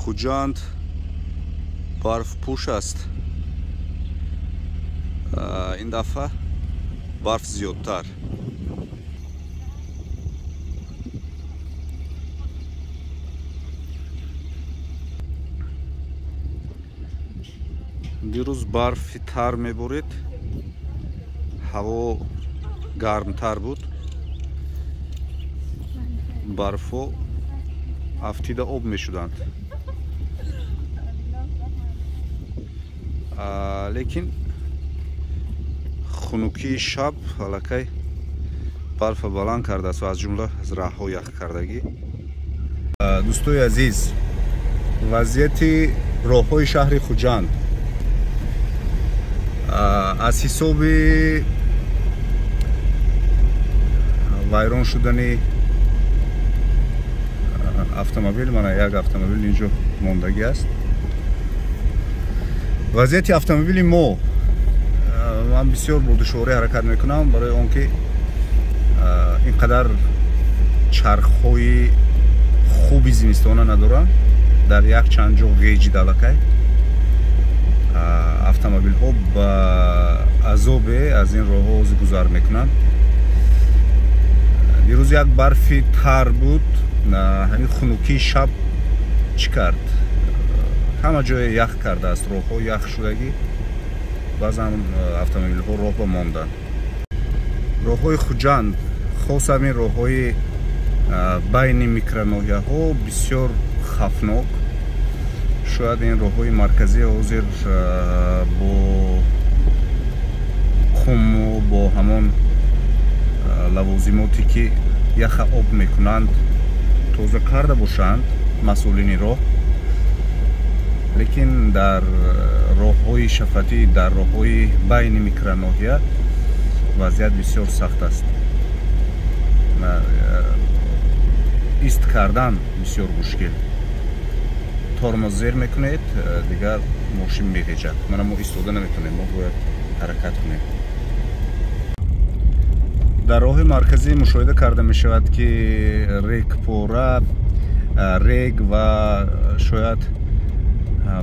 Хуҷанд барфпӯш аст. Ин дафъа барф зиёдтар. Дирӯз барфи тар меборид, ҳаво гармтар буд, барфҳо афтида об мешуданд. Лекин хунукии шаб аллакай барфа баланд кардааст ва аз ҷумла аз раҳҳо ях кардагӣ. Дӯстои азиз, вазъияти роҳҳои шаҳри Хуҷанд аз ҳисоби вайрон шудани автомобил, мана як автомобил инҷо мондагӣ аст. Вазъияти автомобили мо, ман бисёр бо душворӣ ҳаракат мекунам барои он ки ин қадар чархҳои хуби зимистона надорам. Дар як чанд ҷо ғеҷид аллакай автомобилҳо ба азобе аз ин роҳҳо гузар мекунанд. Дирӯз як барфи тар буд, ҳамин хунукии шаб чӣ кард? Ҳама ҷое ях кардааст, роҳҳо ях шудагӣ, баъзан автомобилҳо роҳ ба монданд. Роҳҳои Хуҷанд, хос ҳамин роҳҳои байни микроноҳияҳо бисёр хафнок. Шояд ин роҳҳои марказӣ ҳозир бо қуму бо ҳамон лавозимоте ки яха об мекунанд тоза карда бошанд масъулини роҳ, лекин дар роҳҳои шафатӣ, дар роҳҳои байни микроноҳия вазъият бисёр сахт аст. Ист кардан бисёр мушкил. Тормоз зер мекунед, дигар мошин меғеҷад. Мана мо истода наметавонем, мо бояд ҳаракат кунем. Дар роҳи марказӣ мушоҳида карда мешавад, ки регпора, рег ва шояд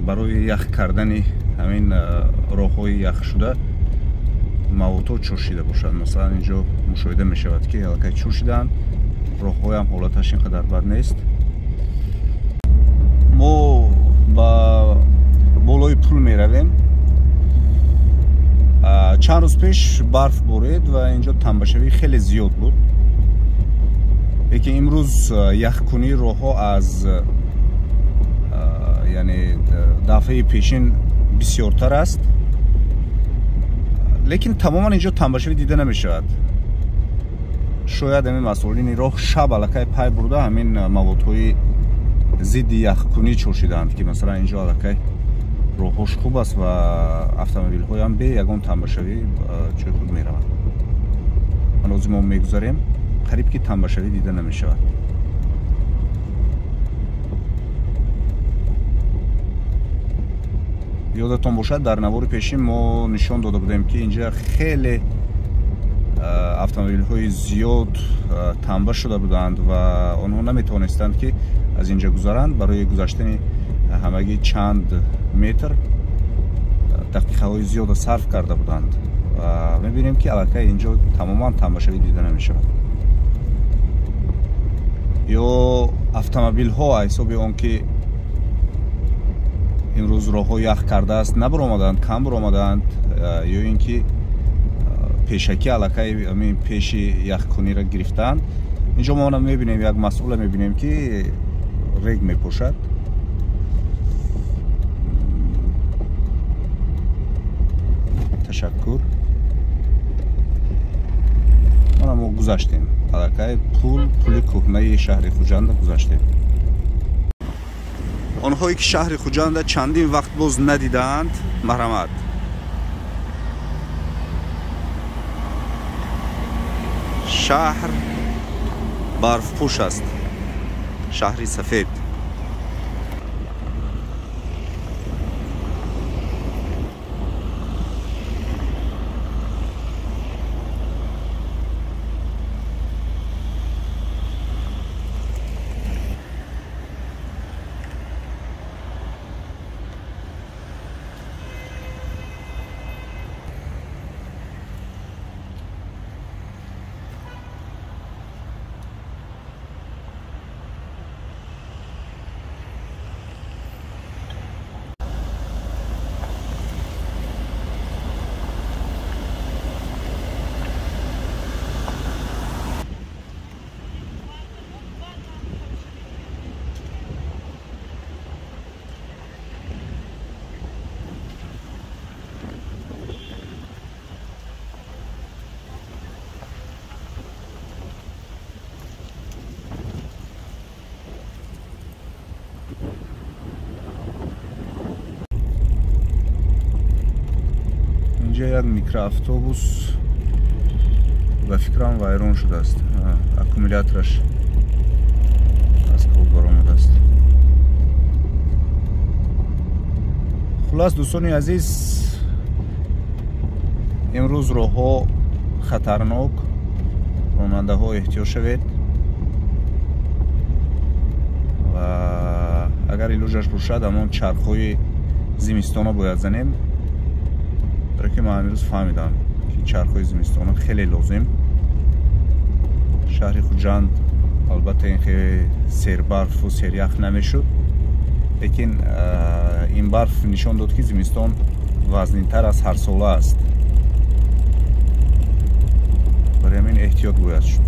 барои ях кардани ҳамин роҳҳои яхшуда маводҳо чӯшида бошанд. Масалан, инҷо мушоҳида мешавад, ки аллакай чӯшидаанд, роҳҳоям ҳолаташ ин қадар бад нест. Мо ба болои пул меравем. Чанд рӯз пеш барф борид ва инҷо тамбашавӣ хеле зиёд буд, лекин имрӯз яхкунии роҳҳо аз яъне дафъаи пешин бисёртар аст, лекин тамоман инҷо тамбашавӣ дида намешавад. Шояд ҳамин масъулини роҳ шаб аллакай пай бурда ҳамин маводҳои зидди яхкунӣ чӯшидаанд, ки масалан инҷо аллакай роҳҳош хуб аст ва автомобилҳоям бе ягон тамбашавӣ ҷои худ мераванд. Ҳанӯз мо мегузарем, қариб ки тамбашавӣ дида намешавад. Ёдатон бошад, дар навори пешин мо нишон дода будем, ки инҷа хеле автомобилҳои зиёд тамба шуда буданд ва онҳо наметавонистанд, ки аз инҷа гузаранд. Барои гузаштани ҳамагӣ чанд метр дақиқаҳои зиёда сарф карда буданд ва мебинем, ки аллакай инҷо тамоман тамбашавӣ дида намешавад. Ё автомобилҳо ҳисоби он ки имрӯз роҳҳо ях кардааст набаромаданд, кам баромаданд, ё ин ки пешакӣ аллакай ҳамин пеши яхкуниро гирифтаанд. Инҷо мо она мебинем, як масъула мебинем, ки рег мепӯшад. Ташаккур. Мана мо гузаштем. Аллакай пули кӯҳнаи шаҳри Хуҷанда гузаштем. Онҳое ки шаҳри Хуҷанда чандин вақт боз надидаанд, марҳамат. Шаҳр барфпӯш аст, шаҳри сафед. Инҷа як микроавтобус ба фикрам вайрон шудааст, аккумулятораш аз кор баромадааст. Хуллас, дӯстони азиз, имрӯз роҳҳо хатарнок, ронандаҳо эҳтиёт шавед ва агар илоҷаш бошад, ҳамон чархҳои зимистона бояд занем, барои ки ман имрӯз фаҳмидам, ки чархҳои зимистона хеле лозим. Шаҳри Хуҷанд албатта ин хеле сербарфу серях намешуд, лекин ин барф нишон дод, ки зимистон вазнинтар аз ҳарсола аст. Барои ҳамин эҳтиёт бояд шуд.